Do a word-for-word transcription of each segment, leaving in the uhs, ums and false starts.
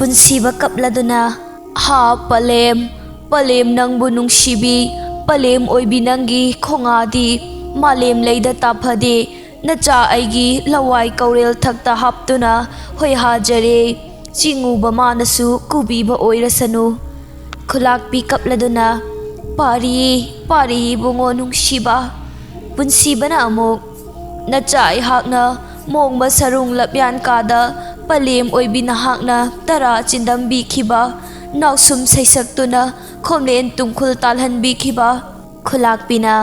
ꯄꯨꯟꯁꯤꯕ ꯀꯞꯂꯗꯨꯅ, "ꯍꯥ ꯄꯂꯦꯝ, ꯄꯂꯦꯝ ꯅꯪꯕꯨ ꯅꯨꯡꯁꯤꯕꯤ, ꯄꯂꯦꯝ ꯑꯣꯏꯕꯤ ꯅꯪꯒꯤ ꯈꯣꯡꯉꯥꯗꯤ ꯃꯥꯂꯦꯝ ꯂꯩꯗ ꯇꯥꯐꯗꯦ꯫ ꯅꯆꯥ ꯑꯩꯒꯤ ꯂꯋꯥꯏ ꯀꯧꯔꯦꯜ ꯊꯛꯇ ꯍꯥꯞꯇꯨꯅ ꯍꯣꯏꯍꯥꯖꯔꯦ꯫ ꯆꯤꯡꯉꯨꯕ ꯃꯥꯅꯁꯨ ꯀꯨꯕꯤꯕ ꯑꯣꯏꯔꯁꯅꯨ"꯫ ꯈꯨꯂꯥꯛꯄꯤ ꯀꯞꯂꯗꯨꯅ, "ꯄꯥꯔꯤ, ꯄꯥꯔꯤ ꯏꯕꯨꯡꯉꯣ ꯅꯨꯡꯁꯤꯕ"꯫ ꯄꯨꯟꯁꯤꯕꯅ ꯑꯃꯨꯛ, "ꯅꯆꯥ ꯑꯩꯍꯥꯛꯅ ꯃꯣꯡꯕ ꯁꯔꯨꯡ ꯂꯞꯌꯥꯟ ꯀꯥꯗ ꯄꯂꯦꯝ ꯑꯣꯏꯕꯤ ꯅꯍꯥꯛꯅ ꯇꯔꯥ ꯆꯤꯟꯗꯝꯕꯤꯈꯤꯕ, ꯅꯥꯎꯁꯨꯝ ꯁꯩꯁꯛꯇꯨꯅ ꯈꯣꯝꯂꯦꯟ ꯇꯨꯝꯈꯨꯜ ꯇꯥꯜꯍꯟꯕꯤꯈꯤꯕ"꯫ ꯈꯨꯂꯥꯛꯄꯤꯅ,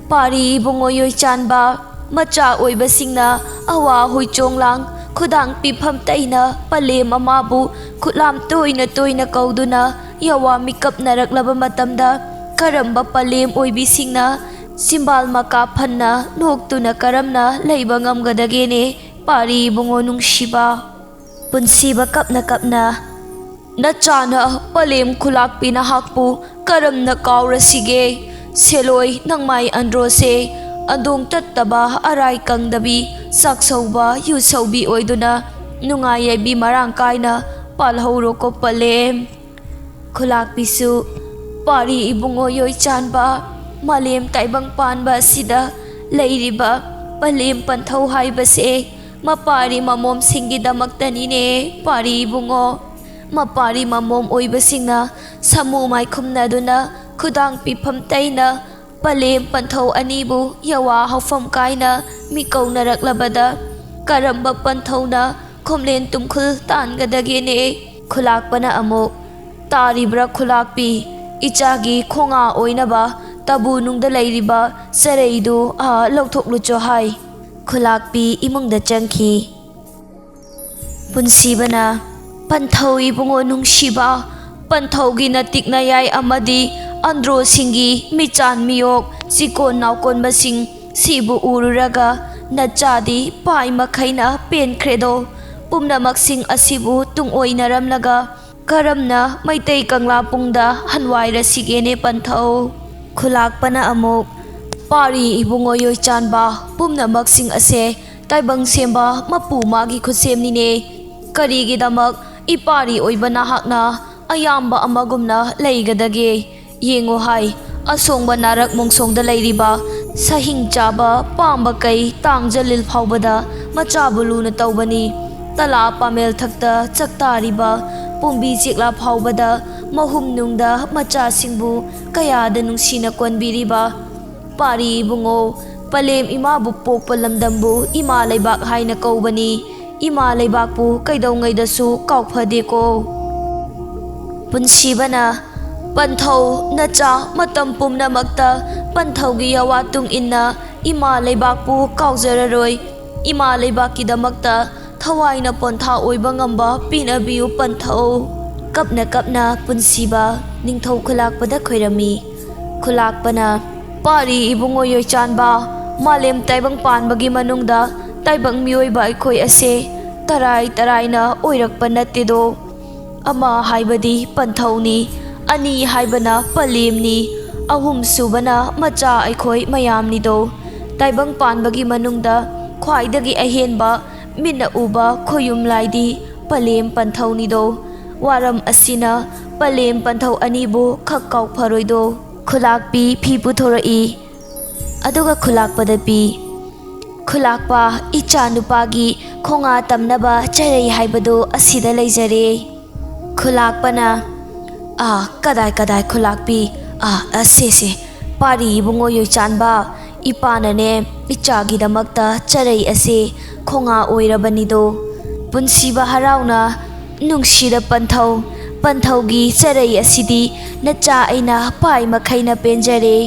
"ꯄꯥꯔꯤ ꯏꯕꯨꯡꯉꯣ ꯌꯣꯏꯆꯥꯟꯕ, ꯃꯆꯥ ꯑꯣꯏꯕꯁꯤꯡꯅ ꯑꯋꯥ ꯍꯨꯏꯆꯣꯡꯂꯥꯡ ꯈꯨꯗꯥꯡ ꯄꯤꯐꯝ ꯇꯩꯅ ꯄꯂꯦꯝ ꯑꯃꯕꯨ ꯈꯨꯠꯂꯥꯝ ꯇꯣꯏꯅ ꯇꯣꯏꯅ ꯀꯧꯗꯨꯅ ꯌꯥꯋꯥ ꯃꯤꯀꯞꯅꯔꯛꯂꯕ ꯃꯇꯝꯗ ꯀꯔꯝꯕ ꯄꯂꯦꯝ ꯑꯣꯏꯕꯤꯁꯤꯡꯅ ꯆꯤꯝꯕꯥꯜ ꯃꯀꯥ ꯐꯟꯅ ꯅꯣꯛꯇꯨꯅ ꯀꯔꯝꯅ ꯂꯩꯕ ꯉꯝꯒꯗꯒꯦꯅꯦ, ꯄꯥꯔꯤ ꯏꯕꯨꯡꯉꯣ ꯅꯨꯡꯁꯤꯕ?" ꯄꯨꯟꯁꯤꯕ ꯀꯞꯅ ꯀꯞꯅ, "ꯅꯆꯥꯅ ꯄꯂꯦꯝ ꯈꯨꯂꯥꯛꯄꯤ ꯅꯍꯥꯛꯄꯨ ꯀꯔꯝꯅ ꯀꯥꯎꯔꯁꯤꯒꯦ? ꯁꯦꯂꯣꯏ ꯅꯪꯃꯥꯏ ꯑꯟꯗ꯭ꯔꯣꯁꯦ ꯑꯗꯣꯡ ꯇꯠꯇꯕ, ꯑꯔꯥꯏ ꯀꯪꯗꯕꯤ, ꯆꯥꯛꯁꯧꯕ ꯌꯨꯁꯧꯕꯤ ꯑꯣꯏꯗꯨꯅ ꯅꯨꯡꯉꯥꯏ ꯌꯥꯏꯕꯤ ꯃꯔꯥꯡ ꯀꯥꯏꯅ ꯄꯥꯜꯍꯧꯔꯣꯀꯣ ꯄꯂꯦꯝ"꯫ ꯈꯨꯂꯥꯛꯄꯤꯁꯨ, "ꯄꯥꯔꯤ ꯏꯕꯨꯡꯉꯣ ꯌꯣꯏꯆꯥꯟꯕ, ꯃꯥꯂꯦꯝ ꯇꯥꯏꯕꯪ ꯄꯥꯟꯕ ꯑꯁꯤꯗ ꯂꯩꯔꯤꯕ ꯄꯂꯦꯝ ꯄꯟꯊꯧ ꯍꯥꯏꯕꯁꯦ ꯃꯄꯥꯔꯤ ꯃꯃꯣꯝꯁꯤꯡꯒꯤꯗꯃꯛꯇꯅꯤꯅꯦ, ꯄꯥꯔꯤ ꯏꯕꯨꯡꯉꯣ꯫ ꯃꯄꯥꯔꯤ ꯃꯃꯣꯝ ꯑꯣꯏꯕꯁꯤꯡꯅ ꯁꯥꯃꯨ ꯃꯥꯏꯈꯨꯝꯅꯗꯨꯅ ꯈꯨꯗꯥꯡ ꯄꯤꯐꯝ ꯇꯩꯅ ꯄꯂꯦꯝ ꯄꯟꯊꯧ ꯑꯅꯤꯕꯨ ꯌꯥꯋꯥ ꯍꯧꯐꯝ ꯀꯥꯏꯅ ꯃꯤꯀꯧꯅꯔꯛꯂꯕꯗ ꯀꯔꯝꯕ ꯄꯟꯊꯧꯅ ꯈꯣꯝꯂꯦꯟ ꯇꯨꯝꯈꯨꯜ ꯇꯥꯟꯒꯗꯒꯦꯅꯦ?" ꯈꯨꯂꯥꯛꯄꯅ ꯑꯃꯨꯛ, "ꯇꯥꯔꯤꯕ꯭ꯔꯥ ꯈꯨꯂꯥꯛꯄꯤ? ꯏꯆꯥꯒꯤ ꯈꯣꯡꯉꯥ ꯑꯣꯏꯅꯕ ꯇꯥꯕꯨ ꯅꯨꯡꯗ ꯂꯩꯔꯤꯕ ꯆꯔꯩꯗꯨ ꯑꯥ ꯂꯧꯊꯣꯛꯂꯨꯆꯣ" ꯍꯥꯏ꯫ ꯈꯨꯂꯥꯛꯄꯤ ꯏꯃꯨꯡꯗ ꯆꯪꯈꯤ꯫ ꯄꯨꯟꯁꯤꯕꯅ, "ꯄꯟꯊꯧ ꯏꯕꯨꯡꯉꯣ ꯅꯨꯡꯁꯤꯕ, ꯄꯟꯊꯧꯒꯤ ꯅꯇꯤꯛ ꯅꯌꯥꯏ ꯑꯃꯗꯤ ꯑꯟꯗ꯭ꯔꯣꯁꯤꯡꯒꯤ ꯃꯤꯆꯥꯟ ꯃꯤꯌꯣꯛ, ꯆꯤꯀꯣꯟ ꯅꯥꯎꯀꯣꯟꯕꯁꯤꯡ ꯁꯤꯕꯨ ꯎꯔꯨꯔꯒ ꯅꯆꯥꯗꯤ ꯄꯥꯏ ꯃꯈꯩꯅ ꯄꯦꯟꯈ꯭ꯔꯦꯗꯣ꯫ ꯄꯨꯝꯅꯃꯛꯁꯤꯡ ꯑꯁꯤꯕꯨ ꯇꯨꯡꯑꯣꯏꯅꯔꯝꯂꯒ ꯀꯔꯝꯅ ꯃꯩꯇꯩ ꯀꯪꯂꯥ ꯄꯨꯡꯗ ꯍꯟꯋꯥꯏꯔꯁꯤꯒꯦꯅꯦ ꯄꯟꯊꯧ?" ꯈꯨꯂꯥꯛꯄꯅ ꯑꯃꯨꯛ, "ꯄꯥꯔꯤ ꯏꯕꯨꯡꯉꯣ ꯌꯣꯏꯆꯥꯟꯕ, ꯄꯨꯝꯅꯃꯛꯁꯤꯡ ꯑꯁꯦ ꯇꯥꯏꯕꯪ ꯁꯦꯝꯕ ꯃꯄꯨ ꯃꯥꯒꯤ ꯈꯨꯠꯁꯦꯝꯅꯤꯅꯦ꯫ ꯀꯔꯤꯒꯤꯗꯃꯛ ꯏꯄꯥꯔꯤ ꯑꯣꯏꯕ ꯅꯍꯥꯛꯅ ꯑꯌꯥꯝꯕ ꯑꯃꯒꯨꯝꯅ ꯂꯩꯒꯗꯒꯦ? ꯌꯦꯡꯉꯨ ꯍꯥꯏ, ꯑꯁꯣꯡꯕ ꯅꯥꯔꯛ ꯃꯣꯡꯁꯣꯡꯗ ꯂꯩꯔꯤꯕ, ꯁꯍꯤꯡ ꯆꯥꯕ ꯄꯥꯝꯕ ꯀꯩ ꯇꯥꯡꯖꯂꯤꯜ ꯐꯥꯎꯕꯗ ꯃꯆꯥꯕꯨ ꯂꯨꯅ ꯇꯧꯕꯅꯤ꯫ ꯇꯂꯥ ꯄꯥꯃꯦꯜ ꯊꯛꯇ ꯆꯥꯛꯇꯥꯔꯤꯕ ꯄꯨꯝꯕꯤ ꯆꯦꯛꯂꯥ ꯐꯥꯎꯕꯗ ꯃꯍꯨꯝ ꯅꯨꯡꯗ ꯃꯆꯥꯁꯤꯡꯕꯨ ꯀꯌꯥꯗ ꯅꯨꯡꯁꯤꯅ ꯀꯣꯟꯕꯤꯔꯤꯕ꯫ ꯄꯥꯔꯤ ꯏꯕꯨꯡꯉꯣ, ꯄꯂꯦꯝ ꯏꯃꯥꯕꯨ ꯄꯣꯛꯄ ꯂꯝꯗꯝꯕꯨ ꯏꯃꯥ ꯂꯩꯕꯥꯛ ꯍꯥꯏꯅ ꯀꯧꯕꯅꯤ꯫ ꯏꯃꯥ ꯂꯩꯕꯥꯛꯄꯨ ꯀꯩꯗꯧꯉꯩꯗꯁꯨ ꯀꯥꯎꯐꯗꯦꯀꯣ꯫ ꯄꯨꯟꯁꯤꯕꯅ, ꯄꯟꯊꯧ ꯅꯆꯥ ꯃꯇꯝ ꯄꯨꯝꯅꯃꯛꯇ ꯄꯟꯊꯧꯒꯤ ꯌꯥꯋꯥ ꯇꯨꯡ ꯏꯟꯅ ꯏꯃꯥ ꯂꯩꯕꯥꯛꯄꯨ ꯀꯥꯎꯖꯔꯔꯣꯏ꯫ ꯏꯃꯥ ꯂꯩꯕꯥꯛꯀꯤꯗꯃꯛꯇ ꯊꯋꯥꯏꯅ ꯄꯣꯟꯊꯥ ꯑꯣꯏꯕ ꯉꯝꯕ ꯄꯤꯅꯕꯤꯌꯨ ꯄꯟꯊꯧ꯫ ꯀꯞꯅ ꯀꯞꯅ ꯄꯨꯟꯁꯤꯕ ꯅꯤꯡꯊꯧ ꯈꯨꯂꯥꯛꯄꯗ ꯈꯣꯏꯔꯝꯃꯤ꯫ ꯈꯨꯂꯥꯛꯄꯅ, ꯄꯥꯔꯤ ꯏꯕꯨꯡꯉꯣ ꯌꯣꯏꯆꯥꯟꯕ, ꯃꯥꯂꯦꯝ ꯇꯥꯏꯕꯪ ꯄꯥꯟꯕꯒꯤ ꯃꯅꯨꯡꯗ ꯇꯥꯏꯕꯪ ꯃꯤꯑꯣꯏꯕ ꯑꯩꯈꯣꯏ ꯑꯁꯦ ꯇꯔꯥꯏ ꯇꯔꯥꯏꯅ ꯑꯣꯏꯔꯛꯄ ꯅꯠꯇꯦꯗꯣ꯫ ꯑꯃ ꯍꯥꯏꯕꯗꯤ ꯄꯟꯊꯧꯅꯤ, ꯑꯅꯤ ꯍꯥꯏꯕꯅ ꯄꯂꯦꯝꯅꯤ, ꯑꯍꯨꯝ ꯁꯨꯕꯅ ꯃꯆꯥ ꯑꯩꯈꯣꯏ ꯃꯌꯥꯝꯅꯤꯗꯣ꯫ ꯇꯥꯏꯕꯪ ꯄꯥꯟꯕꯒꯤ ꯃꯅꯨꯡꯗ ꯈ꯭ꯋꯥꯏꯗꯒꯤ ꯑꯍꯦꯟꯕ ꯃꯤꯠꯅ ꯎꯕ ꯈꯣꯌꯨꯝ ꯂꯥꯏꯗꯤ ꯄꯂꯦꯝ ꯄꯟꯊꯧꯅꯤꯗꯣ꯫ ꯋꯥꯔꯝ ꯑꯁꯤꯅ ꯄꯂꯦꯝ ꯄꯟꯊꯧ ꯑꯅꯤꯕꯨ ꯈꯛ ꯀꯥꯎꯐꯔꯣꯏꯗꯣ꯫ ꯈꯨꯂꯥꯛꯄꯤ ꯐꯤ ꯄꯨꯊꯣꯔꯛꯏ꯫ ꯑꯗꯨꯒ ꯈꯨꯂꯥꯛꯄꯗ ꯄꯤ꯫ ꯈꯨꯂꯥꯛꯄ, ꯏꯆꯥ ꯅꯨꯄꯥꯒꯤ ꯈꯣꯉꯥ ꯇꯝꯅꯕ ꯆꯔꯩ ꯍꯥꯏꯕꯗꯨ ꯑꯁꯤꯗ ꯂꯩꯖꯔꯦ꯫ ꯈꯨꯂꯥꯛꯄꯅ, ꯑꯥ, ꯀꯗꯥꯏ ꯀꯗꯥꯏ ꯈꯨꯂꯥꯛꯄꯤ? ꯑꯥ, ꯑꯁꯦꯁꯦ, ꯄꯥꯔꯤ ꯏꯕꯨꯡꯉꯣ ꯌꯣꯏꯆꯥꯟꯕ, ꯏꯄꯥꯅꯅꯦ ꯏꯆꯥꯒꯤꯗꯃꯛꯇ ꯆꯔꯩ ꯑꯁꯦ ꯈꯣꯉꯥ ꯑꯣꯏꯔꯕꯅꯤꯗꯣ꯫ ꯄꯨꯟꯁꯤꯕ ꯍꯔꯥꯎꯅ, ꯅꯨꯡꯁꯤꯔ ꯄꯟꯊꯧ, ꯄꯟꯊꯧꯒꯤ ꯆꯔꯩ ꯑꯁꯤꯗꯤ ꯅꯆꯥ ꯑꯩꯅ ꯄꯥꯏ ꯃꯈꯩꯅ ꯄꯦꯟꯖꯔꯦ꯫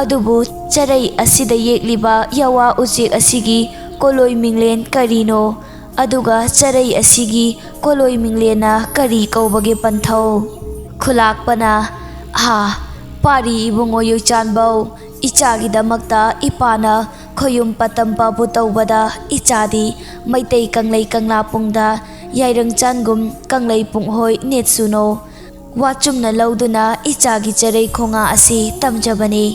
ꯑꯗꯨꯕꯨ ꯆꯔꯩ ꯑꯁꯤꯗ ꯌꯦꯛꯂꯤꯕ ꯌꯥꯋꯥ ꯎꯆꯦꯛ ꯑꯁꯤꯒꯤ ꯀꯣꯂꯣꯏ ꯃꯤꯡꯂꯦꯟ ꯀꯔꯤꯅꯣ? ꯑꯗꯨꯒ ꯆꯔꯩ ꯑꯁꯤꯒꯤ ꯀꯣꯂꯣꯏ ꯃꯤꯡꯂꯦꯟꯅ ꯀꯔꯤ ꯀꯧꯕꯒꯦ ꯄꯟꯊꯧ? ꯈꯨꯂꯥꯛꯄꯅ, ꯍꯥ, ꯄꯥꯔꯤ ꯏꯕꯨꯡꯉꯣ ꯌꯣꯏꯆꯥꯟꯕꯧ, ꯏꯆꯥꯒꯤꯗꯃꯛꯇ ꯏꯄꯥꯅ ꯈꯣꯌꯨꯝ ꯄꯇꯝꯄꯕꯨ ꯇꯧꯕꯗ ꯏꯆꯥꯗꯤ ꯃꯩꯇꯩ ꯀꯪꯂꯩ ꯀꯪꯂꯥ ꯄꯨꯡꯗ ꯌꯥꯏꯔꯪ ꯆꯥꯟꯒꯨꯝ ꯀꯪꯂꯩ ꯄꯨꯡꯍꯣꯏ ꯅꯦꯠꯁꯨꯅꯣ꯫ ꯋꯥꯆꯨꯝꯅ ꯂꯧꯗꯨꯅ ꯏꯆꯥꯒꯤ ꯆꯔꯩ ꯈꯣꯉꯥ ꯑꯁꯤ ꯇꯝꯖꯕꯅꯤ꯫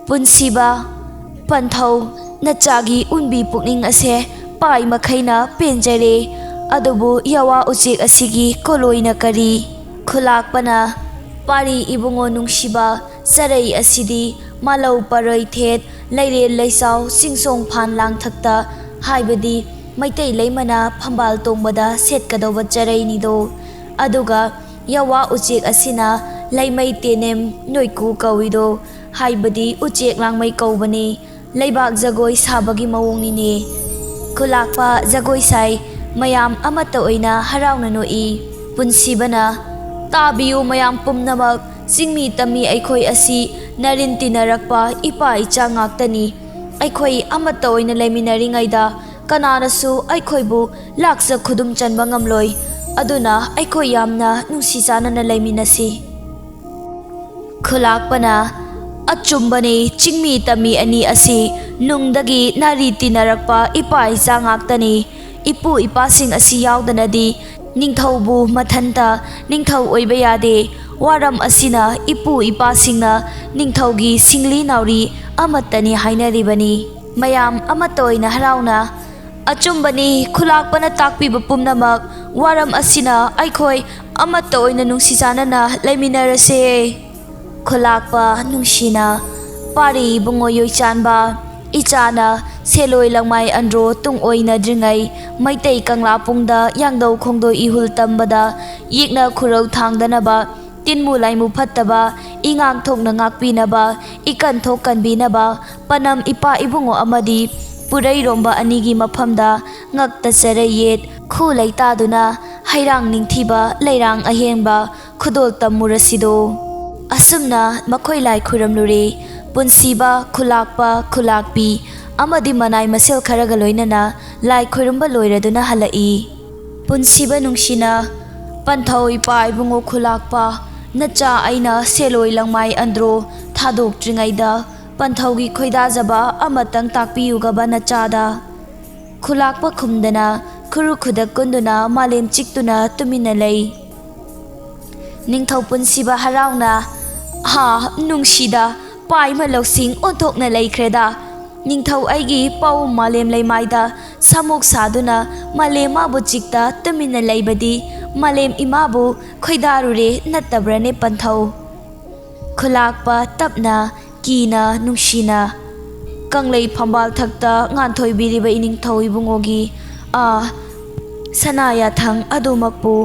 ꯄꯨꯟꯁꯤꯕ, ꯄꯟꯊꯧ, ꯅꯆꯥꯒꯤ ꯎꯟꯕꯤ ꯄꯨꯛꯅꯤꯡ ꯑꯁꯦ ꯄꯥꯏ ꯃꯈꯩꯅ ꯄꯦꯟꯖꯔꯦ꯫ ꯑꯗꯨꯕꯨ ꯌꯥꯋꯥ ꯎꯆꯦꯛ ꯑꯁꯤꯒꯤ ꯀꯣꯂꯣꯏꯅ ꯀꯔꯤ? ꯈꯨꯂꯥꯛꯄꯅ, ꯄꯥꯔꯤ ꯏꯕꯨꯡꯉꯣ ꯅꯨꯡꯁꯤꯕ, ꯆꯔꯩ ꯑꯁꯤꯗꯤ ꯃꯥꯂꯧ ꯄꯔꯣꯏꯊꯦꯠ, ꯂꯩꯔꯦꯜ ꯂꯩꯆꯥꯎ, ꯆꯤꯡꯁꯣꯡ ꯐꯥꯟ ꯂꯥꯡꯊꯛꯇ, ꯍꯥꯏꯕꯗꯤ ꯃꯩꯇꯩ ꯂꯩꯃꯅ ꯐꯝꯕꯥꯜ ꯇꯣꯡꯕꯗ ꯁꯦꯠꯀꯗꯧꯕ ꯆꯔꯩꯅꯤꯗꯣ꯫ ꯑꯗꯨꯒ ꯌꯥꯋꯥ ꯎꯆꯦꯛ ꯑꯁꯤꯅ ꯂꯩꯃꯩ ꯇꯦꯅꯦꯝ ꯅꯣꯏꯀꯨ ꯀꯧꯏꯗꯣ, ꯍꯥꯏꯕꯗꯤ ꯎꯆꯦꯛ ꯂꯥꯡꯃꯩ ꯀꯧꯕꯅꯤ꯫ ꯂꯩꯕꯥꯛ ꯖꯒꯣꯏ ꯁꯥꯕꯒꯤ ꯃꯑꯣꯡꯅꯤꯅꯦ꯫ ꯈꯨꯂꯥꯛꯄ ꯖꯒꯣꯏ ꯁꯥꯏ꯫ ꯃꯌꯥꯝ ꯑꯃꯠꯇ ꯑꯣꯏꯅ ꯍꯔꯥꯎꯅ ꯅꯣꯛꯏ꯫ ꯄꯨꯟꯁꯤꯕꯅ, "ꯇꯥꯕꯤꯌꯨ ꯃꯌꯥꯝ ꯄꯨꯝꯅꯃꯛ, ꯆꯤꯡꯃꯤ ꯇꯝꯃꯤ ꯑꯩꯈꯣꯏ ꯑꯁꯤ ꯅꯥꯔꯤꯟ ꯇꯤꯟꯅꯔꯛꯄ ꯏꯄꯥ ꯏꯆꯥ ꯉꯥꯛꯇꯅꯤ꯫ ꯑꯩꯈꯣꯏ ꯑꯃꯠꯇ ꯑꯣꯏꯅ ꯂꯩꯃꯤꯟꯅꯔꯤꯉꯩꯗ ꯀꯅꯥꯅꯁꯨ ꯑꯩꯈꯣꯏꯕꯨ ꯂꯥꯛꯆ ꯈꯨꯗꯨꯝ ꯆꯟꯕ ꯉꯝꯂꯣꯏ꯫ ꯑꯗꯨꯅ ꯑꯩꯈꯣꯏ ꯌꯥꯝꯅ ꯅꯨꯡꯁꯤ ꯆꯥꯟꯅꯅ ꯂꯩꯃꯤꯟꯅꯁꯤ꯫" ꯈꯨꯂꯥꯛꯄꯅ, "ꯑꯆꯨꯝꯕꯅꯤ, ꯆꯤꯡꯃꯤ ꯇꯝꯃꯤ ꯑꯅꯤ ꯑꯁꯤ ꯅꯨꯡꯗꯒꯤ ꯅꯥꯔꯤ ꯇꯤꯟꯅꯔꯛꯄ ꯏꯄꯥ ꯏꯆꯥ ꯉꯥꯛꯇꯅꯤ꯫ ꯏꯄꯨ ꯏꯄꯥꯁꯤꯡ ꯑꯁꯤ ꯌꯥꯎꯗꯅꯗꯤ ꯅꯤꯡꯊꯧꯕꯨ ꯃꯊꯟꯇ ꯅꯤꯡꯊꯧ ꯑꯣꯏꯕ ꯌꯥꯗꯦ꯫ ꯋꯥꯔꯝ ꯑꯁꯤꯅ ꯏꯄꯨ ꯏꯄꯥꯁꯤꯡꯅ ꯅꯤꯡꯊꯧꯒꯤ ꯁꯤꯡꯂꯤ ꯅꯥꯎꯔꯤ ꯑꯃꯠꯇꯅꯤ ꯍꯥꯏꯅꯔꯤꯕꯅꯤ꯫" ꯃꯌꯥꯝ ꯑꯃꯠꯇ ꯑꯣꯏꯅ ꯍꯔꯥꯎꯅ, "ꯑꯆꯨꯝꯕꯅꯤ, ꯈꯨꯂꯥꯛꯄꯅ ꯇꯥꯛꯄꯤꯕ ꯄꯨꯝꯅꯃꯛ꯫ ꯋꯥꯔꯝ ꯑꯁꯤꯅ ꯑꯩꯈꯣꯏ ꯑꯃꯠꯇ ꯑꯣꯏꯅ ꯅꯨꯡꯁꯤ ꯆꯥꯟꯅꯅ ꯂꯩꯃꯤꯟꯅꯔꯁꯦ꯫" ꯈꯨꯂꯥꯛꯄ ꯅꯨꯡꯁꯤꯅ, "ꯄꯥꯔꯤ ꯏꯕꯨꯡꯉꯣ ꯌꯣꯏꯆꯥꯟꯕ, ꯏꯆꯥꯅ ꯁꯦꯂꯣꯏ ꯂꯪꯃꯥꯏ ꯑꯟꯗ꯭ꯔꯣ ꯇꯨꯡ ꯑꯣꯏꯅꯗ꯭ꯔꯤꯉꯩ ꯃꯩꯇꯩ ꯀꯪꯂꯥ ꯄꯨꯡꯗ ꯌꯥꯡꯗꯧ ꯈꯣꯡꯗꯣꯏ ꯏꯍꯨꯜ ꯇꯝꯕꯗ ꯌꯦꯛꯅ ꯈꯨꯔꯧ ꯊꯥꯡꯗꯅꯕ, ꯇꯤꯟꯃꯨ ꯂꯥꯏꯃꯨ ꯐꯠꯇꯕ ꯏꯉꯥꯛ ꯊꯣꯛꯅ ꯉꯥꯛꯄꯤꯅꯕ, ꯏꯀꯟ ꯊꯣꯛ ꯀꯟꯕꯤꯅꯕ, ꯄꯅꯝ ꯏꯄꯥ ꯏꯕꯨꯡꯉꯣ ꯑꯃꯗꯤ ꯄꯨꯔꯩꯔꯣꯝꯕ ꯑꯅꯤꯒꯤ ꯃꯐꯝꯗ ꯉꯛꯇ ꯆꯔꯩ ꯌꯦꯠ, ꯈꯨ ꯂꯩꯇꯥꯗꯨꯅ ꯍꯩꯔꯥꯡ ꯅꯤꯡꯊꯤꯕ ꯂꯩꯔꯥꯡ ꯑꯍꯦꯟꯕ ꯈꯨꯗꯣꯜ ꯇꯝꯃꯨꯔꯁꯤꯗꯣ꯫" ꯑꯁꯨꯝꯅ ꯃꯈꯣꯏ ꯂꯥꯏ ꯈꯨꯔꯝꯂꯨꯔꯦ꯫ ꯄꯨꯟꯁꯤꯕ, ꯈꯨꯂꯥꯛꯄ, ꯈꯨꯂꯥꯛꯄꯤ ꯑꯃꯗꯤ ꯃꯅꯥꯏ ꯃꯁꯦꯜ ꯈꯔꯒ ꯂꯣꯏꯅꯅ ꯂꯥꯏ ꯈꯨꯔꯨꯝꯕ ꯂꯣꯏꯔꯗꯨꯅ ꯍꯜꯂꯛꯏ꯫ ꯄꯨꯟꯁꯤꯕ ꯅꯨꯡꯁꯤꯅ, "ꯄꯟꯊꯧ ꯏꯄꯥ ꯏꯕꯨꯡꯉꯣ ꯈꯨꯂꯥꯛꯄ, ꯅꯆꯥ ꯑꯩꯅ ꯁꯦꯂꯣꯏ ꯂꯪꯃꯥꯏ ꯑꯟꯗ꯭ꯔꯣ ꯊꯥꯗꯣꯛꯇ꯭ꯔꯤꯉꯩꯗ ꯄꯟꯊꯧꯒꯤ ꯈꯣꯏꯗꯥꯖꯕ ꯑꯃꯇꯪ ꯇꯥꯛꯄꯤꯌꯨꯒꯕ ꯅꯆꯥꯗ꯫" ꯈꯨꯂꯥꯛꯄ ꯈꯨꯝꯗꯅ ꯈꯨꯔꯨ ꯈꯨꯗꯛ ꯀꯨꯟꯗꯨꯅ ꯃꯥꯂꯦꯝ ꯆꯤꯛꯇꯨꯅ ꯇꯨꯃꯤꯟꯅ ꯂꯩ꯫ ꯅꯤꯡꯊꯧ ꯄꯨꯟꯁꯤꯕ ꯍꯔꯥꯎꯅ, "ꯍꯥ, ꯅꯨꯡꯁꯤꯗ, ꯄꯥꯏꯃ ꯂꯧꯁꯤꯡ ꯑꯣꯟꯊꯣꯛꯅ ꯂꯩꯈ꯭ꯔꯦꯗ꯫ "ꯅꯤꯡꯊꯧ ꯑꯩꯒꯤ ꯄꯥꯎ ꯃꯥꯂꯦꯝ ꯂꯩꯃꯥꯏꯗ ꯁꯥꯃꯨꯛ ꯁꯥꯗꯨꯅ ꯃꯥꯂꯦꯝ ꯃꯥꯕꯨ ꯆꯤꯛꯇ ꯇꯨꯃꯤꯟꯅ ꯂꯩꯕꯗꯤ ꯃꯥꯂꯦꯝ ꯏꯃꯥꯕꯨ ꯈꯣꯏꯗꯥꯔꯨꯔꯦ ꯅꯠꯇꯕ꯭ꯔꯅꯦ ꯄꯟꯊꯧ?" ꯈꯨꯂꯥꯛꯄ ꯇꯞꯅ, ꯀꯤꯅ, ꯅꯨꯡꯁꯤꯅ ꯀꯪꯂꯩ ꯐꯝꯕꯥꯜ ꯊꯛꯇ ꯉꯥꯟꯊꯣꯏꯕꯤꯔꯤꯕ ꯏꯅꯤꯡꯊꯧ ꯏꯕꯨꯡꯉꯣꯒꯤ ꯑꯥ ꯁꯅꯥ ꯌꯥꯊꯪ ꯑꯗꯨꯃꯛꯄꯨ꯫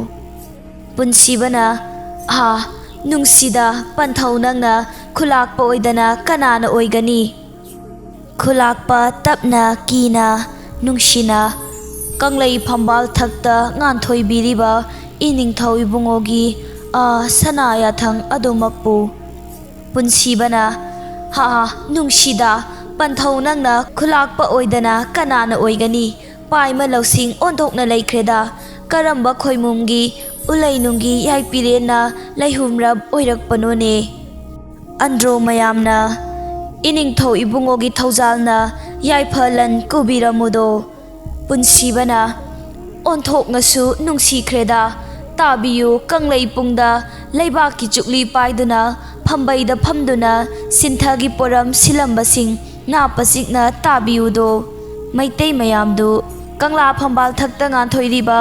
ꯄꯨꯟꯁꯤꯕꯅ, "ꯑꯥ, ꯅꯨꯡꯁꯤꯗ, ꯄꯟꯊꯧ ꯅꯪꯅ ꯈꯨꯂꯥꯛꯄ ꯑꯣꯏꯗꯅ ꯀꯅꯥꯅ ꯑꯣꯏꯒꯅꯤ?" ꯈꯨꯂꯥꯛꯄ ꯇꯞꯅ, ꯀꯤꯅ, ꯅꯨꯡꯁꯤꯅ ꯀꯪꯂꯩ ꯐꯝꯕꯥꯜ ꯊꯛꯇ ꯉꯥꯟꯊꯣꯏꯕꯤꯔꯤꯕ ꯏꯅꯤꯡꯊꯧ ꯏꯕꯨꯡꯉꯣꯒꯤ ꯑꯥ ꯁꯅꯥ ꯌꯥꯊꯪ ꯑꯗꯨꯃꯛꯄꯨ꯫ ꯄꯨꯟꯁꯤꯕꯅ, "ꯍꯥ, ꯅꯨꯡꯁꯤꯗ, ꯄꯟꯊꯧ ꯅꯪꯅ ꯈꯨꯂꯥꯛꯄ ꯑꯣꯏꯗꯅ ꯀꯅꯥꯅ ꯑꯣꯏꯒꯅꯤ? ꯄꯥꯏꯃ ꯂꯧꯁꯤꯡ ꯑꯣꯟꯊꯣꯛꯅ ꯂꯩꯈ꯭ꯔꯦꯗ꯫ ꯀꯔꯝꯕ ꯈꯣꯏꯃꯨꯝꯒꯤ ꯎꯂꯩꯅꯨꯡꯒꯤ ꯌꯥꯏꯄꯤꯔꯦꯟꯅ ꯂꯩꯍꯨꯝꯔꯞ ꯑꯣꯏꯔꯛꯄꯅꯣꯅꯦ?" ꯑꯟꯗ꯭ꯔꯣ ꯃꯌꯥꯝꯅ, "ꯏꯅꯤꯡꯊꯧ ꯏꯕꯨꯡꯉꯣꯒꯤ ꯊꯧꯖꯥꯜꯅ ꯌꯥꯏꯐ ꯂꯟ ꯀꯧꯕꯤꯔꯝꯃꯨꯗꯣ꯫" ꯄꯨꯟꯁꯤꯕꯅ, "ꯑꯣꯟꯊꯣꯛꯅꯁꯨ ꯅꯨꯡꯁꯤꯈ꯭ꯔꯦꯗ꯫ ꯇꯥꯕꯤꯌꯨ, ꯀꯪꯂꯩ ꯄꯨꯡꯗ ꯂꯩꯕꯥꯛꯀꯤ ꯆꯨꯛꯂꯤ ꯄꯥꯏꯗꯨꯅ ꯐꯝꯕꯩꯗ ꯐꯝꯗꯨꯅ ꯁꯤꯟꯊꯒꯤ ꯄꯣꯔꯝ ꯁꯤꯜꯂꯝꯕꯁꯤꯡ ꯅꯥꯞꯄ ꯆꯤꯛꯅ ꯇꯥꯕꯤꯌꯨꯗꯣ꯫ ꯃꯩꯇꯩ ꯃꯌꯥꯝꯗꯨ, ꯀꯪꯂꯥ ꯐꯝꯕꯥꯜ ꯊꯛꯇ ꯉꯥꯟꯊꯣꯏꯔꯤꯕ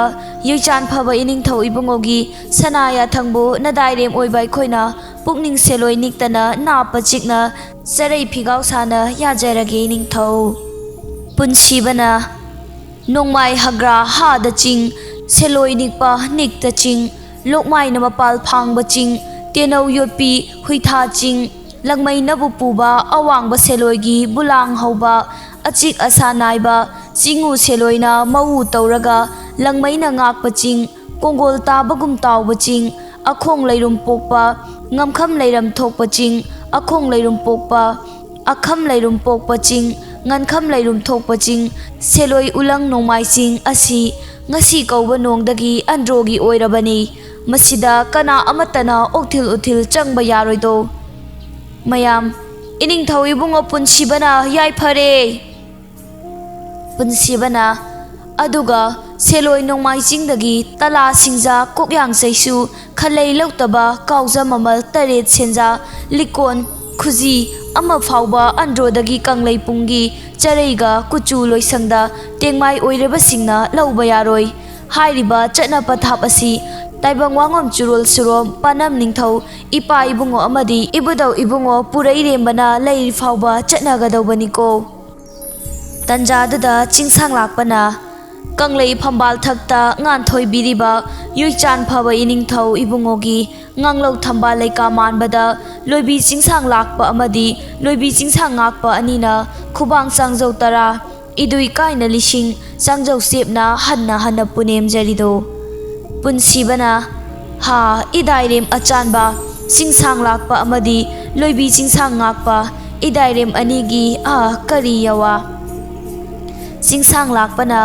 ꯌꯩꯆꯥꯟ ꯐꯕ ꯏꯅꯤꯡꯊꯧ ꯏꯕꯨꯡꯉꯣꯒꯤ ꯁꯅꯥ ꯌꯥꯊꯪꯕꯨ ꯅꯗꯥꯏꯔꯦꯝ ꯑꯣꯏꯕ ꯑꯩꯈꯣꯏꯅ ꯄꯨꯛꯅꯤꯡ ꯁꯦꯂꯣꯏ ꯅꯤꯛꯇꯅ ꯅꯥꯞꯄ ꯆꯤꯛꯅ ꯆꯔꯩ ꯐꯤꯒꯥꯎ ꯁꯥꯅ ꯌꯥꯖꯔꯒꯦ ꯏꯅꯤꯡꯊꯧ꯫" ꯄꯨꯟꯁꯤꯕꯅ, "ꯅꯣꯡꯃꯥꯏ ꯍꯒ꯭ꯔꯥ ꯍꯥꯗ ꯆꯤꯡ, ꯁꯦꯂꯣꯏ ꯅꯤꯛꯄ ꯅꯤꯛꯇ ꯆꯤꯡ, ꯂꯣꯛꯃꯥꯏꯅ ꯃꯄꯥꯜ ꯐꯥꯡꯕ ꯆꯤꯡ, ꯇꯦꯅꯧ ꯌꯣꯠꯄꯤ ꯍꯨꯏꯊꯥ ꯆꯤꯡ, ꯂꯪꯃꯩꯅꯕꯨ ꯄꯨꯕ ꯑꯋꯥꯡꯕ ꯁꯦꯂꯣꯏꯒꯤ ꯕꯨꯂꯥꯡ ꯍꯧꯕ, ꯑꯆꯤꯛ ꯑꯁꯥ ꯅꯥꯏꯕ ꯆꯤꯡꯉꯨ ꯁꯦꯂꯣꯏꯅ ꯃꯧ ꯇꯧꯔꯒ ꯂꯪꯃꯩꯅ ꯉꯥꯛꯄ ꯆꯤꯡ, ꯀꯣꯡꯒꯣꯜ ꯇꯥꯕꯒꯨꯝ ꯇꯥꯎꯕ ꯆꯤꯡ, ꯑꯈꯣꯡ ꯂꯩꯔꯨꯝ ꯄꯣꯛꯄ, ꯉꯝꯈꯝ ꯂꯩꯔꯝ ꯊꯣꯛꯄ ꯆꯤꯡ, ꯑꯈꯣꯡ ꯂꯩꯔꯨꯝ ꯄꯣꯛꯄ, ꯑꯈꯝ ꯂꯩꯔꯨꯝ ꯄꯣꯛꯄ ꯆꯤꯡ, ꯉꯟꯈꯝ ꯂꯩꯔꯨꯝ ꯊꯣꯛꯄ ꯆꯤꯡ, ꯁꯦꯂꯣꯏ ꯎꯂꯪ ꯅꯣꯡꯃꯥꯏ ꯆꯤꯡ ꯑꯁꯤ ꯉꯁꯤ ꯀꯧꯕ ꯅꯣꯡꯗꯒꯤ ꯑꯟꯗ꯭ꯔꯣꯒꯤ ꯑꯣꯏꯔꯕꯅꯤ꯫ ꯃꯁꯤꯗ ꯀꯅꯥ ꯑꯃꯠꯇꯅ ꯑꯣꯛꯊꯤꯜ ꯎꯊꯤꯜ ꯆꯪꯕ ꯌꯥꯔꯣꯏꯗꯣ꯫" ꯃꯌꯥꯝ, "ꯏꯅꯤꯡꯊꯧ ꯏꯕꯨꯡꯉꯣ ꯄꯨꯟꯁꯤꯕꯅ ꯌꯥꯏꯐꯔꯦ!" ꯄꯨꯟꯁꯤꯕꯅ, "ꯑꯗꯨꯒ ꯁꯦꯂꯣꯏ ꯅꯣꯡꯃꯥꯏ ꯆꯤꯡꯗꯒꯤ ꯇꯂꯥ ꯁꯤꯡꯖꯥ ꯀꯣꯛꯌꯥꯡ ꯆꯩꯁꯨ ꯈꯜꯂꯩ ꯂꯧꯇꯕ ꯀꯥꯎꯖ ꯃꯃꯜ ꯇꯔꯦꯠ ꯁꯦꯟꯖꯥ ꯂꯤꯛꯀꯣꯟ ꯈꯨꯖꯤ ꯑꯃ ꯐꯥꯎꯕ ꯑꯟꯗ꯭ꯔꯣꯗꯒꯤ ꯀꯪꯂꯩꯄꯨꯡꯒꯤ ꯆꯔꯩꯒ ꯀꯨꯆꯨ ꯂꯣꯏꯁꯪꯗ ꯇꯦꯡꯃꯥꯏ ꯑꯣꯏꯔꯕꯁꯤꯡꯅ ꯂꯧꯕ ꯌꯥꯔꯣꯏ꯫ ꯍꯥꯏꯔꯤꯕ ꯆꯠꯅ ꯄꯊꯥꯞ ꯑꯁꯤ ꯇꯥꯏꯕꯪ ꯋꯥꯉꯝ ꯆꯨꯔꯣꯜ ꯁꯨꯔꯣꯝ ꯄꯥꯅꯝ ꯅꯤꯡꯊꯧ ꯏꯄꯥ ꯏꯕꯨꯡꯉꯣ ꯑꯃꯗꯤ ꯏꯕꯨꯙꯧ ꯏꯕꯨꯡꯉꯣ ꯄꯨꯔꯩꯔꯦꯝꯕꯅ ꯂꯩꯔꯤ ꯐꯥꯎꯕ ꯆꯠꯅꯒꯗꯧꯕꯅꯤꯀꯣ꯫ ꯇꯟꯖꯥꯗꯨꯗ ꯆꯤꯡꯁꯥꯡ ꯂꯥꯛꯄꯅ ꯀꯪꯂꯩ ꯐꯝꯕꯥꯜ ꯊꯛꯇ ꯉꯥꯟꯊꯣꯏꯕꯤꯔꯤꯕ ꯌꯨꯏꯆꯥꯟ ꯐꯕ ꯏꯅꯤꯡꯊꯧ ꯏꯕꯨꯡꯉꯣꯒꯤ ꯉꯥꯡꯂꯧ ꯊꯝꯕꯥꯜ ꯂꯩꯀꯥ ꯃꯥꯟꯕꯗ ꯂꯣꯏꯕꯤ ꯆꯤꯡꯁꯥꯡ ꯂꯥꯛꯄ ꯑꯃꯗꯤ ꯂꯣꯏꯕꯤ ꯆꯤꯡꯁꯥꯡ ꯉꯥꯛꯄ ꯑꯅꯤꯅ ꯈꯨꯕꯥꯡ ꯆꯥꯡꯖꯧ ꯇꯔꯥ, ꯏꯗꯨꯏ ꯀꯥꯏꯅ ꯂꯤꯁꯤꯡ ꯆꯥꯡꯖꯧ ꯆꯦꯞꯅ ꯍꯟꯅ ꯍꯟꯅ ꯄꯨꯅꯦꯝꯖꯔꯤꯗꯣ꯫ ꯄꯨꯟꯁꯤꯕꯅ ꯍꯥ ꯏꯗꯥꯏꯔꯦꯝ ꯑꯆꯥꯟꯕ ꯆꯤꯡꯁꯥꯡ ꯂꯥꯛꯄ ꯑꯃꯗꯤ ꯂꯣꯏꯕꯤ ꯆꯤꯡꯁꯥꯡ ꯉꯥꯛꯄ ꯏꯗꯥꯏꯔꯦꯝ ꯑꯅꯤꯒꯤ ꯑ ꯀꯔꯤ ꯌꯋꯥ꯫ ꯆꯤꯡꯁꯥꯡ ꯂꯥꯛꯄꯅ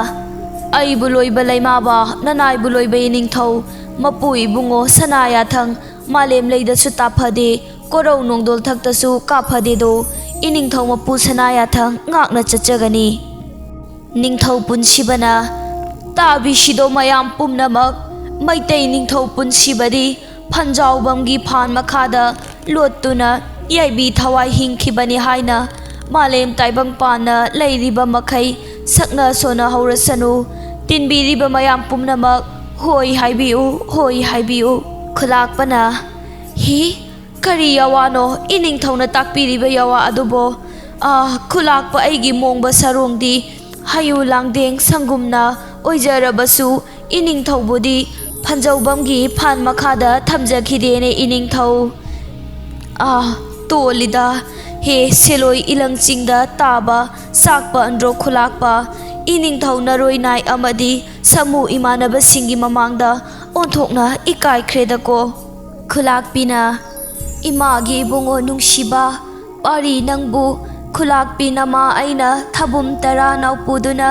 ꯑꯩꯕꯨ ꯂꯣꯏꯕ ꯂꯩꯃꯥꯕ ꯅꯅꯥꯏꯕꯨ ꯂꯣꯏꯕ ꯏꯅꯤꯡꯊꯧ ꯃꯄꯨ ꯏꯕꯨꯡꯉꯣ ꯁꯅꯥ ꯌꯥꯊꯪ ꯃꯥꯂꯦꯝ ꯂꯩꯗꯁꯨ ꯇꯥꯐꯗꯦ ꯀꯣꯔꯧ ꯅꯣꯡꯗꯣꯜ ꯊꯛꯇꯁꯨ ꯀꯥꯐꯗꯦꯗꯣ ꯏꯅꯤꯡꯊꯧ ꯃꯄꯨ ꯁꯅꯥ ꯌꯥꯊꯪ ꯉꯥꯛꯅ ꯆꯠꯆꯒꯅꯤ꯫ ꯅꯤꯡꯊꯧ ꯄꯨꯟꯁꯤꯕꯅ ꯇꯥꯕꯤꯁꯤꯗꯣ ꯃꯌꯥꯝ ꯄꯨꯝꯅꯃꯛ ꯃꯩꯇꯩ ꯅꯤꯡꯊꯧ ꯄꯨꯟꯁꯤꯕꯗꯤ ꯐꯟꯖꯥꯎꯕꯝꯒꯤ ꯐꯥꯟ ꯃꯈꯥꯗ ꯂꯣꯠꯇꯨꯅ ꯌꯥꯏꯕꯤ ꯊꯋꯥꯏ ꯍꯤꯡꯈꯤꯕꯅꯤ ꯍꯥꯏꯅ ꯃꯥꯂꯦꯝ ꯇꯥꯏꯕꯪ ꯄꯥꯟꯅ ꯂꯩꯔꯤꯕ ꯃꯈꯩ ꯁꯛꯅ ꯁꯣꯟꯅ ꯍꯧꯔꯁꯅꯨ꯫ ꯇꯤꯟꯕꯤꯔꯤꯕ ꯃꯌꯥꯝ ꯄꯨꯝꯅꯃꯛ ꯍꯣꯏ ꯍꯥꯏꯕꯤꯌꯨ, ꯍꯣꯏ ꯍꯥꯏꯕꯤꯌꯨ꯫ ꯈꯨꯂꯥꯛꯄꯅ ꯍꯤ ꯀꯔꯤ ꯌꯥꯋꯥꯅꯣ ꯏꯅꯤꯡꯊꯧꯅ ꯇꯥꯛꯄꯤꯔꯤꯕ ꯌꯥꯋꯥ ꯑꯗꯨꯕꯣ? ꯑꯥ, ꯈꯨꯂꯥꯛꯄ ꯑꯩꯒꯤ ꯃꯣꯡꯕ ꯁꯔꯣꯡꯗꯤ ꯍꯌꯨ ꯂꯥꯡꯗꯦꯡ ꯁꯪꯒꯨꯝꯅ ꯑꯣꯏꯖꯔꯕꯁꯨ ꯏꯅꯤꯡꯊꯧꯕꯨꯗꯤ ꯐꯟꯖꯧꯕꯝꯒꯤ ꯐꯥꯟ ꯃꯈꯥꯗ ꯊꯝꯖꯈꯤꯗꯦꯅꯦ ꯏꯅꯤꯡꯊꯧ꯫ ꯑꯥ, ꯇꯣꯜꯂꯤꯗ ꯍꯦ ꯁꯦꯂꯣꯏ ꯏꯂꯪ ꯆꯤꯡꯗ ꯇꯥꯕ ꯁꯥꯛꯄ ꯑꯟꯗ꯭ꯔꯣ ꯈꯨꯂꯥꯛꯄ ꯏꯅꯤꯡꯊꯧ ꯅꯔꯣꯏ ꯅꯥꯏ ꯑꯃꯗꯤ ꯁꯃꯨ ꯏꯃꯥꯟꯅꯕꯁꯤꯡꯒꯤ ꯃꯃꯥꯡꯗ ꯑꯣꯟꯊꯣꯛꯅ ꯏꯀꯥꯏꯈ꯭ꯔꯦꯗꯀꯣ꯫ ꯈꯨꯂꯥꯛꯄꯤꯅ ꯏꯃꯥꯒꯤ ꯏꯕꯨꯡꯉꯣ ꯅꯨꯡꯁꯤꯕ ꯄꯥꯔꯤ ꯅꯪꯕꯨ ꯈꯨꯂꯥꯛꯄꯤ ꯅꯃꯥ ꯑꯩꯅ ꯊꯕꯨꯝ ꯇꯔꯥ ꯅꯥꯎꯄꯨꯗꯨꯅ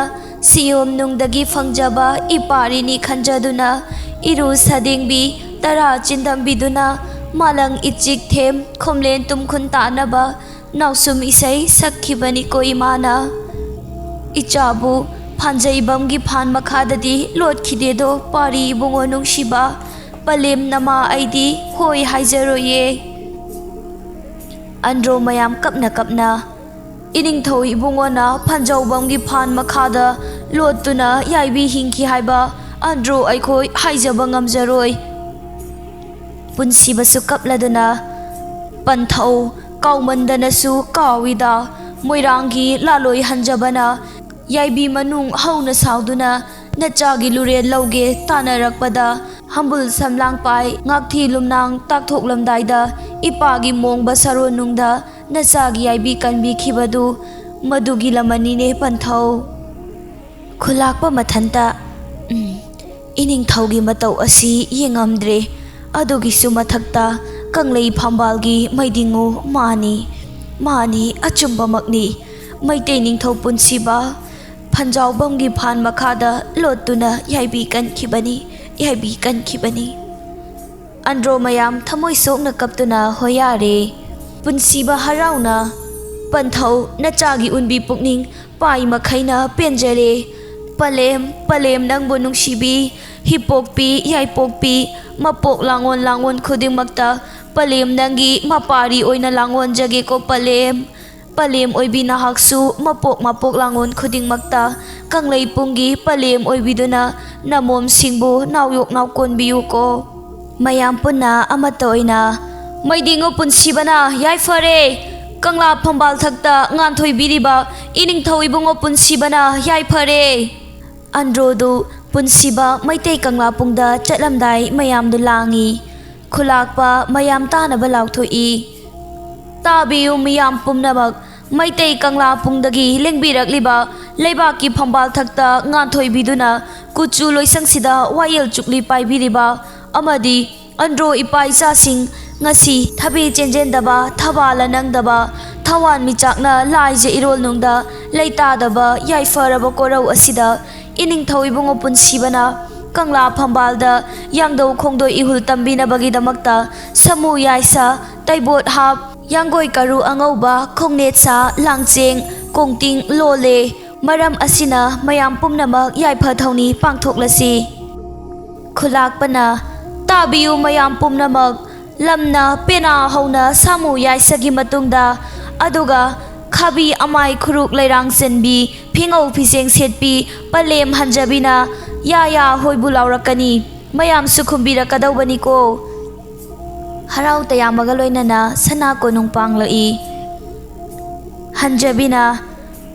ꯁꯤꯌꯣꯝ ꯅꯨꯡꯗꯒꯤ ꯐꯪꯖꯕ ꯏꯄꯥꯔꯤꯅꯤ ꯈꯟꯖꯗꯨꯅ ꯏꯔꯨ ꯁꯥꯗꯦꯡꯕꯤ ꯇꯔꯥ ꯆꯤꯟꯗꯝꯕꯤꯗꯨꯅ ꯃꯥꯂꯪ ꯏꯆꯤꯛ ꯊꯦꯝ ꯈꯣꯝꯂꯦꯟ ꯇꯨꯝꯈꯨꯟ ꯇꯥꯅꯕ ꯅꯥꯎꯁꯨꯝ ꯏꯁꯩ ꯁꯛꯈꯤꯕꯅꯤꯀꯣ ꯏꯃꯥꯅ꯫ ꯏꯆꯥꯕꯨ ꯐꯥꯟꯖꯩꯕꯝꯒꯤ ꯐꯥꯟ ꯃꯈꯥꯗꯗꯤ ꯂꯣꯠꯈꯤꯗꯦꯗꯣ ꯄꯥꯔꯤ ꯏꯕꯨꯡꯉꯣ ꯅꯨꯡꯁꯤꯕ꯫ ꯄꯂꯦꯝ ꯅꯃꯥ ꯑꯩꯗꯤ ꯍꯣꯏ ꯍꯥꯏꯖꯔꯣꯏꯌꯦ꯫ ꯑꯟꯗ꯭ꯔꯣ ꯃꯌꯥꯝ ꯀꯞꯅ ꯀꯞꯅ, "ꯏꯅꯤꯡꯊꯧ ꯏꯕꯨꯡꯉꯣꯅ ꯐꯟꯖꯥꯎꯕꯝꯒꯤ ꯐꯥꯟ ꯃꯈꯥꯗ ꯂꯣꯠꯇꯨꯅ ꯌꯥꯏꯕꯤ ꯍꯤꯡꯈꯤ ꯍꯥꯏꯕ ꯑꯟꯗ꯭ꯔꯣ ꯑꯩꯈꯣꯏ ꯍꯥꯏꯖꯕ ꯉꯝꯖꯔꯣꯏ"꯫ ꯄꯨꯟꯁꯤꯕꯁꯨ ꯀꯞꯂꯗꯨꯅ, "ꯄꯟꯊꯧ, ꯀꯥꯎꯃꯟꯗꯅꯁꯨ ꯀꯥꯎꯏꯗ, ꯃꯣꯏꯔꯥꯡꯒꯤ ꯂꯥꯂꯣꯏ ꯍꯟꯖꯕꯅ ꯌꯥꯏꯕꯤ ꯃꯅꯨꯡ ꯍꯧꯅ ꯁꯥꯎꯗꯨꯅ ꯅꯆꯥꯒꯤ ꯂꯨꯔꯦꯜ ꯂꯧꯒꯦ ꯇꯥꯟꯅꯔꯛꯄꯗ, ꯍꯝꯕꯨꯜ ꯁꯝꯂꯥꯡꯄꯥꯏ ꯉꯥꯛꯊꯤ ꯂꯨꯝꯅꯥꯡ ꯇꯥꯛꯊꯣꯛꯂꯝꯗꯥꯏꯗ ꯏꯄꯥꯒꯤ ꯃꯣꯡꯕ ꯁꯔꯣꯟꯅꯨꯡꯗ ꯅꯆꯥꯒꯤ ꯌꯥꯏꯕꯤ ꯀꯟꯕꯤꯈꯤꯕꯗꯨ ꯃꯗꯨꯒꯤ ꯂꯃꯟꯅꯤꯅꯦ ꯄꯟꯊꯧ"꯫ ꯈꯨꯂꯥꯛꯄ ꯃꯊꯟꯇ, "ꯎꯝ, ꯏꯅꯤꯡꯊꯧꯒꯤ ꯃꯇꯧ ꯑꯁꯤ ꯌꯦꯡꯉꯝꯗ꯭ꯔꯦ꯫ ꯑꯗꯨꯒꯤꯁꯨ ꯃꯊꯛꯇ ꯀꯪꯂꯩ ꯐꯝꯕꯥꯜꯒꯤ ꯃꯩꯗꯤꯡꯉꯨ ꯃꯥꯅꯤ, ꯃꯥꯅꯤ, ꯑꯆꯨꯝꯕꯃꯛꯅꯤ꯫ ꯃꯩꯇꯩ ꯅꯤꯡꯊꯧ ꯄꯨꯟꯁꯤꯕ ꯐꯟꯖꯥꯎꯕꯝꯒꯤ ꯐꯥꯟ ꯃꯈꯥꯗ ꯂꯣꯠꯇꯨꯅ ꯌꯥꯏꯕꯤ ꯀꯟꯈꯤꯕꯅꯤ, ꯌꯥꯏꯕꯤ ꯀꯟꯈꯤꯕꯅꯤ"꯫ ꯑꯟꯗ꯭ꯔꯣ ꯃꯌꯥꯝ ꯊꯃꯣꯏ ꯁꯣꯛꯅ ꯀꯞꯇꯨꯅ ꯍꯣꯌꯥꯔꯦ꯫ ꯄꯨꯟꯁꯤꯕ ꯍꯔꯥꯎꯅ, "ꯄꯟꯊꯧ, ꯅꯆꯥꯒꯤ ꯎꯟꯕꯤ ꯄꯨꯛꯅꯤꯡ ꯄꯥꯏ ꯃꯈꯩꯅ ꯄꯦꯟꯖꯔꯦ꯫ ꯄꯂꯦꯝ, ꯄꯂꯦꯝ ꯅꯪꯕꯨ ꯅꯨꯡꯁꯤꯕꯤ, ꯍꯤꯄꯣꯛꯄꯤ, ꯌꯥꯏꯄꯣꯛꯄꯤ, ꯃꯄꯣꯛ ꯂꯥꯡꯉꯣꯟ ꯂꯥꯡꯉꯣꯟ ꯈꯨꯗꯤꯡꯃꯛꯇ ꯄꯂꯦꯝ ꯅꯪꯒꯤ ꯃꯄꯥꯔꯤ ꯑꯣꯏꯅ ꯂꯥꯡꯉꯣꯟꯖꯒꯦꯀꯣ ꯄꯂꯦꯝ꯫ ꯄꯂꯦꯝ ꯑꯣꯏꯕꯤ ꯅꯍꯥꯛꯁꯨ ꯃꯄꯣꯛ ꯃꯄꯣꯛ ꯂꯥꯡꯉꯣꯟ ꯈꯨꯗꯤꯡꯃꯛꯇ ꯀꯪꯂꯩꯄꯨꯡꯒꯤ ꯄꯂꯦꯝ ꯑꯣꯏꯕꯤꯗꯨꯅ ꯅꯃꯣꯝꯁꯤꯡꯕꯨ ꯅꯥꯎꯌꯣꯛ ꯅꯥꯎꯀꯣꯟꯕꯤꯌꯨꯀꯣ"꯫ ꯃꯌꯥꯝ ꯄꯨꯟꯅ ꯑꯃꯠꯇ ꯑꯣꯏꯅ, "ꯃꯩꯗꯤꯡꯉꯨ ꯄꯨꯟꯁꯤꯕꯅ ꯌꯥꯏꯐꯔꯦ! ꯀꯪꯂꯥ ꯐꯝꯕꯥꯜ ꯊꯛꯇ ꯉꯥꯟꯊꯣꯏꯕꯤꯔꯤꯕ ꯏꯅꯤꯡꯊꯧ ꯏꯕꯨꯡꯉꯣ ꯄꯨꯟꯁꯤꯕꯅ ꯌꯥꯏꯐꯔꯦ!" ꯑꯟꯗ꯭ꯔꯣꯗꯨ ꯄꯨꯟꯁꯤꯕ ꯃꯩꯇꯩ ꯀꯪꯂꯥꯄꯨꯡꯗ ꯆꯠꯂꯝꯗꯥꯏ ꯃꯌꯥꯝꯗꯨ ꯂꯥꯡꯏ꯫ ꯈꯨꯂꯥꯛꯄ ꯃꯌꯥꯝ ꯇꯥꯅꯕ ꯂꯥꯎꯊꯣꯛꯏ꯫ "ꯇꯥꯕꯤꯌꯨ ꯃꯤꯌꯥꯝ ꯄꯨꯝꯅꯃꯛ, ꯃꯩꯇꯩ ꯀꯪꯂꯥꯄꯨꯡꯗꯒꯤ ꯂꯦꯡꯕꯤꯔꯛꯂꯤꯕ ꯂꯩꯕꯥꯛꯀꯤ ꯐꯝꯕꯥꯜ ꯊꯛꯇ ꯉꯥꯟꯊꯣꯏꯕꯤꯗꯨꯅ ꯀꯨꯆꯨ ꯂꯣꯏꯁꯪꯁꯤꯗ ꯋꯥꯌꯦꯜ ꯆꯨꯞꯂꯤ ꯄꯥꯏꯕꯤꯔꯤꯕ ꯑꯃꯗꯤ ꯑꯟꯗ꯭ꯔꯣ ꯏꯄꯥ ꯏꯆꯥꯁꯤꯡ ꯉꯁꯤ ꯊꯕꯤ ꯆꯦꯟꯖꯦꯟꯗꯕ, ꯊꯕꯥꯜ ꯅꯪꯗꯕ, ꯊꯋꯥꯟ ꯃꯤꯆꯥꯛꯅ ꯂꯥꯏꯖ ꯏꯔꯣꯜꯅꯨꯡꯗ ꯂꯩꯇꯥꯗꯕ ꯌꯥꯏꯐꯔꯕ ꯀꯣꯔꯧ ꯑꯁꯤꯗ ꯏꯅꯤꯡꯊꯧ ꯏꯕꯨꯡꯉꯣ ꯄꯨꯟꯁꯤꯕꯅ ꯀꯪꯂꯥ ꯐꯝꯕꯥꯜꯗ ꯌꯥꯡꯗꯧ ꯈꯣꯡꯗꯣꯏ ꯏꯍꯨꯜ ꯇꯝꯕꯤꯅꯕꯒꯤꯗꯃꯛꯇ ꯁꯃꯨ ꯌꯥꯏꯁꯥ, ꯇꯩꯕꯣꯠ ꯍꯥꯞ, ꯌꯥꯡꯒꯣꯏ ꯀꯔꯨ ꯑꯉꯧꯕ, ꯈꯣꯡꯅꯦꯠ ꯁꯥ, ꯂꯥꯡꯆꯦꯡ, ꯀꯣꯡꯇꯤꯡ ꯂꯣꯜꯂꯦ꯫ ꯃꯔꯝ ꯑꯁꯤꯅ ꯃꯌꯥꯝ ꯄꯨꯝꯅꯃꯛ ꯌꯥꯏꯐ ꯊꯧꯅꯤ ꯄꯥꯡꯊꯣꯛꯂꯁꯤ"꯫ ꯈꯨꯂꯥꯛꯄꯅ, "ꯇꯥꯕꯤꯌꯨ ꯃꯌꯥꯝ ꯄꯨꯝꯅꯃꯛ, ꯂꯝꯅ ꯄꯦꯅꯥ ꯍꯧꯅ ꯁꯥꯃꯨ ꯌꯥꯏꯁꯒꯤ ꯃꯇꯨꯡꯗ, ꯑꯗꯨꯒ ꯈꯥꯕꯤ ꯑꯃꯥꯏ ꯈꯨꯔꯨꯛ ꯂꯩꯔꯥꯡ ꯆꯟꯕꯤ, ꯐꯤꯉꯧ ꯐꯤꯖꯦꯡ ꯁꯦꯠꯄꯤ ꯄꯂꯦꯝ ꯍꯟꯖꯕꯤꯅ "ꯌꯥ ꯌꯥ" ꯍꯣꯏꯕꯨ ꯂꯥꯎꯔꯛꯀꯅꯤ꯫ ꯃꯌꯥꯝꯁꯨ ꯈꯨꯝꯕꯤꯔꯛꯀꯗꯧꯕꯅꯤꯀꯣ꯫ ꯍꯔꯥꯎ ꯇꯌꯥꯝꯕꯒ ꯂꯣꯏꯅꯅ ꯁꯅꯥ ꯀꯣꯅꯨꯡ ꯄꯥꯡꯂꯛꯏ꯫ ꯍꯟꯖꯕꯤꯅ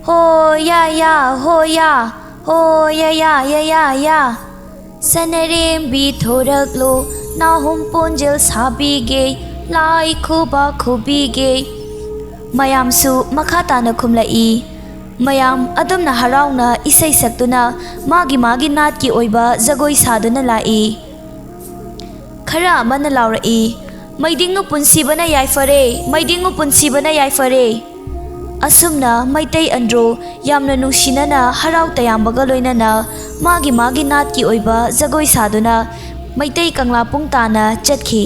"ꯍꯣ ꯌꯥ ꯌꯥ, ꯍꯣ ꯌꯥ, ꯍꯣ ꯌꯥ ꯌꯥ, ꯌꯥ ꯌꯥ, ꯌꯥ꯫ ꯁꯅꯔꯦꯝꯕꯤ ꯊꯣꯔꯛꯂꯣ, ꯅꯥꯍꯨꯝ ꯄꯣꯟꯖꯦꯜ ꯁꯥꯕꯤꯒꯦ, ꯂꯥꯏ ꯈꯨꯕꯥꯛ ꯈꯨꯕꯤꯒꯦ"꯫ ꯃꯌꯥꯝꯁꯨ ꯃꯈꯥ ꯇꯥꯅ ꯈꯨꯝꯂꯛꯏ꯫ ꯃꯌꯥꯝ ꯑꯗꯨꯝꯅ ꯍꯔꯥꯎꯅ ꯏꯁꯩ ꯁꯛꯇꯨꯅ ꯃꯥꯒꯤ ꯃꯥꯒꯤ ꯅꯥꯠꯀꯤ ꯑꯣꯏꯕ ꯖꯒꯣꯏ ꯁꯥꯗꯨꯅ ꯂꯥꯛꯏ꯫ ꯈꯔ ꯑꯃꯅ ꯂꯥꯎꯔꯛꯏ, "ꯃꯩꯗꯤꯡꯉꯨ ꯄꯨꯟꯁꯤꯕꯅ ꯌꯥꯏꯐꯔꯦ, ꯃꯩꯗꯤꯡꯉꯨ ꯄꯨꯟꯁꯤꯕꯅ ꯌꯥꯏꯐꯔꯦ"꯫ ꯑꯁꯨꯝꯅ ꯃꯩꯇꯩ ꯑꯟꯗ꯭ꯔꯣ ꯌꯥꯝꯅ ꯅꯨꯡꯁꯤꯅꯅ ꯍꯔꯥꯎ ꯇꯌꯥꯝꯕꯒ ꯂꯣꯏꯅꯅ ꯃꯥꯒꯤ ꯃꯥꯒꯤ ꯅꯥꯠꯀꯤ ꯑꯣꯏꯕ ꯖꯒꯣꯏ ꯁꯥꯗꯨꯅ ꯃꯩꯇꯩ ꯀꯪꯂꯥ ꯄꯨꯡ ꯇꯥꯅ ꯆꯠꯈꯤ꯫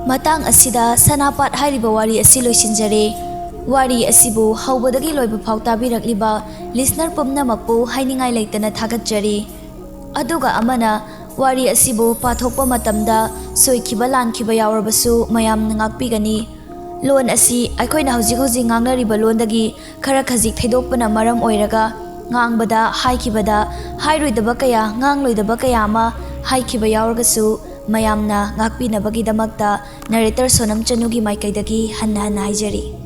ꯃꯇꯥꯡ ꯑꯁꯤꯗ ꯁꯅꯥꯄꯥꯠ ꯍꯥꯏꯔꯤꯕ ꯋꯥꯔꯤ ꯑꯁꯤ ꯂꯣꯏꯁꯤꯟꯖꯔꯦ꯫ ꯋꯥꯔꯤ ꯑꯁꯤꯕꯨ ꯍꯧꯕꯗꯒꯤ ꯂꯣꯏꯕ ꯐꯥꯎ ꯇꯥꯕꯤꯔꯛꯂꯤꯕ listener ꯄꯨꯝꯅꯃꯛꯄꯨ ꯍꯥꯏꯅꯤꯡꯉꯥꯏ ꯂꯩꯇꯅ ꯊꯥꯒꯠꯆꯔꯤ꯫ ꯑꯗꯨꯒ ꯑꯃꯅ, ꯋꯥꯔꯤ ꯑꯁꯤꯕꯨ ꯄꯥꯊꯣꯛꯄ ꯃꯇꯝꯗ ꯁꯣꯏꯈꯤꯕ ꯂꯥꯟꯈꯤꯕ ꯌꯥꯎꯔꯕꯁꯨ ꯃꯌꯥꯝꯅ ꯉꯥꯛꯄꯤꯒꯅꯤ꯫ ꯂꯣꯟ ꯑꯁꯤ ꯑꯩꯈꯣꯏꯅ ꯍꯧꯖꯤꯛ ꯍꯧꯖꯤꯛ ꯉꯥꯡꯅꯔꯤꯕ ꯂꯣꯟꯗꯒꯤ ꯈꯔ ꯈꯖꯤꯛ ꯊꯩꯗꯣꯛꯄꯅ ꯃꯔꯝ ꯑꯣꯏꯔꯒ ꯉꯥꯡꯕꯗ, ꯍꯥꯏꯈꯤꯕꯗ ꯍꯥꯏꯔꯣꯏꯗꯕ ꯀꯌꯥ, ꯉꯥꯡꯂꯣꯏꯗꯕ ꯀꯌꯥ ꯑꯃ ꯍꯥꯏꯈꯤꯕ ꯌꯥꯎꯔꯒꯁꯨ ꯃꯌꯥꯝꯅ ꯉꯥꯛꯄꯤꯅꯕꯒꯤꯗꯃꯛꯇ narrator ꯁꯣꯅꯝ ꯆꯅꯨꯒꯤ ꯃꯥꯏꯀꯩꯗꯒꯤ ꯍꯟꯅ ꯍꯟꯅ ꯍꯥꯏꯖꯔꯤ꯫